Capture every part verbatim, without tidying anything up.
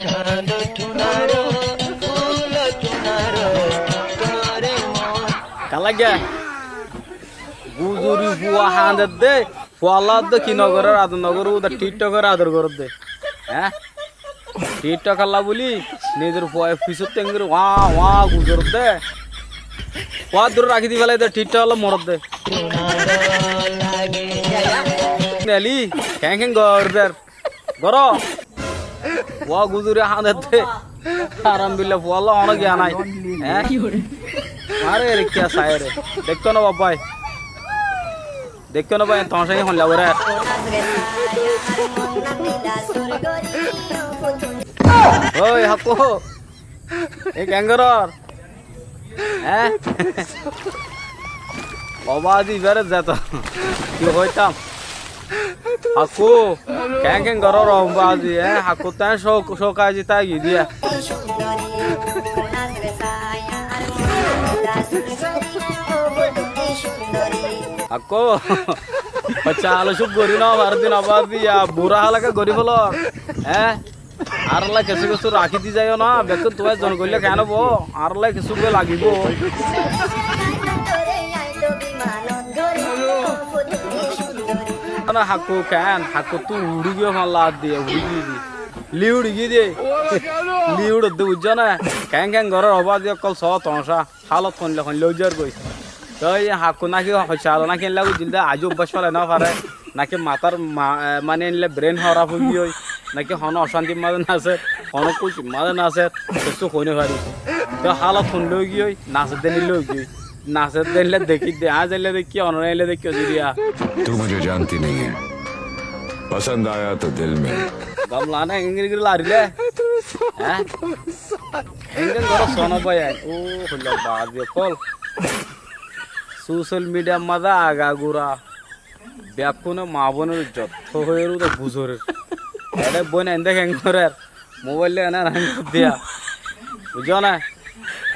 Kiyólla? Guzuri fua hañdedde, fualla edde ki nogorór, ador nogorór, uda TikTokor ador goródde. Eé? TikTokolla buli nizor fuaye fisót tengori uáñ uáñ guzoredde. Fuaddúre rakí di félaiyede, TikTokolla moredde. Neli, keén keén gorér? Goró. Fua guzuri hañdedde. Haramdilla fualla honó giya nái. Eé? Aré, ere kiyá saiyóre. Deikkó né babbái. Deikkó né bái, toñcá hoilla goré. Ói, Hakkú. E keén gorór? Eé? Ó baázi, ibáre zeto ki hoitám? Hakkú, keén keén gorór ó baázi, eé? Hakkú, tuáñr cók, cók aijja táki diya. Hakkú, baccá hále cúk gorí nofarédde, ó baázi, ya burá hálaké gorí félor, eé? Añárálla kessú kessú rakí di zaiyó na, bekkún tuáñr zon goillé keén óibo? Añárálla kessú goi lagibó. Mane Hakkú keén, Hakkúttu uçí giyói fán laat diya, uçí giyói de. Li uçí giyói de. Li uçódde buijjó né? Keén keén gorór ó baázi ókkol, soó toñcá. Hálot hoilla hoilla ói zargói. Toi Hakkú náki hoiccála náki eilla buijjíl dé, aijjó ubbác félai nofaré, náki matár ma-, e, mane eilla brain hóraf ói giyói, náki honó ocántir mazé nasér, honó kúcir mazé nasér, kessú hoi nofarí. Toi hálot hoilla ói giyói, nasedde eilla ói giyói. Nasedde eilla dekí de, aññí eilla dekí, onorá eilla dekí, oziriya. तू मुझे जानती नहीं है। पसंद आया तो दिल में। Gamla né engiri gori larilé. Eé? Engán goró soó bái ain. Ó, hoilla baázi ókkol. Social mediar mazé agagura bekkúne maa bóinor izzot hoói hoói uda guzorér. Eçé bóin aindé keén gorér? Mobail loi ené ené gorér diya. Buijjó né?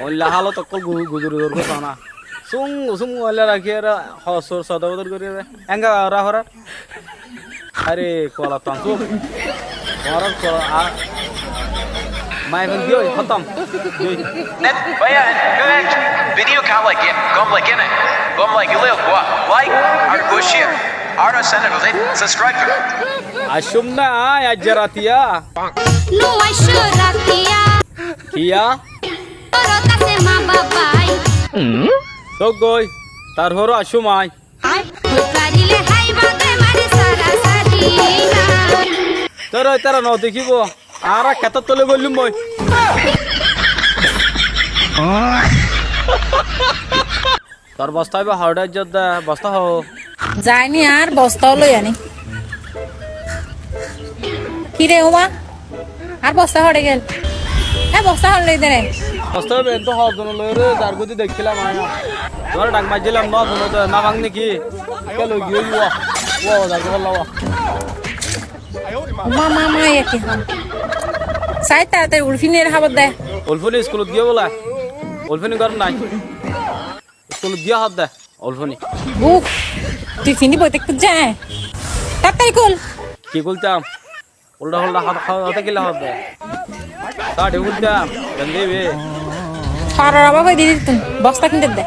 Óilla hálot ókkol gu-, guzori gorgói soó na. Sung sung óilla rakíyore hosur sodor bodor goríyore. Enga gorá horér. Aré, kola tansuk. Tuáñrar kola, a, maifan giyói, hótom. Giyói. Net, báiya, video ká like, gom like, ne? Gom like, like, ar goshiyar, ar channel, subscribe. Aiccúm na, aññí aijja ratiya. Nú aiccó ratiya. Kiyá? Tor kassé maa baf bái. Tóu goi, tarfore aiccúm aññí. Tóra ítara no dekíbo, añára ketór tole goillúm boi. Tor bostá ibá hoçé aijjó de, bostá hoó. Zaini ar bostá loi aní. Ki re, ó ma? Ar bostá hoçé gel? E bostá hoçé loi dere? Bostá ben to hor zone loi re, zar gudi dekílam aññí. Tuáñre dhak maijjílam, no fúno de, no fang niki? Ke loi giyói wa? Wa, wa, zar gudi wa. Ó ma, ma, ma, e ki ham? Sai taratari Ulfini re hóbor de. Ulfini iskulot giyé bóla. Ulfini górot nai. Iskulot giyé hoó de, Ulfuni. Uf, tui findi boi táikkus de. Taratari kúl. Ki kúltam? Ulda ulda hotá, hotá killa hoó de. Taratari kúltam, zan de be. Horar oba hoi di dittun, bostá findi de.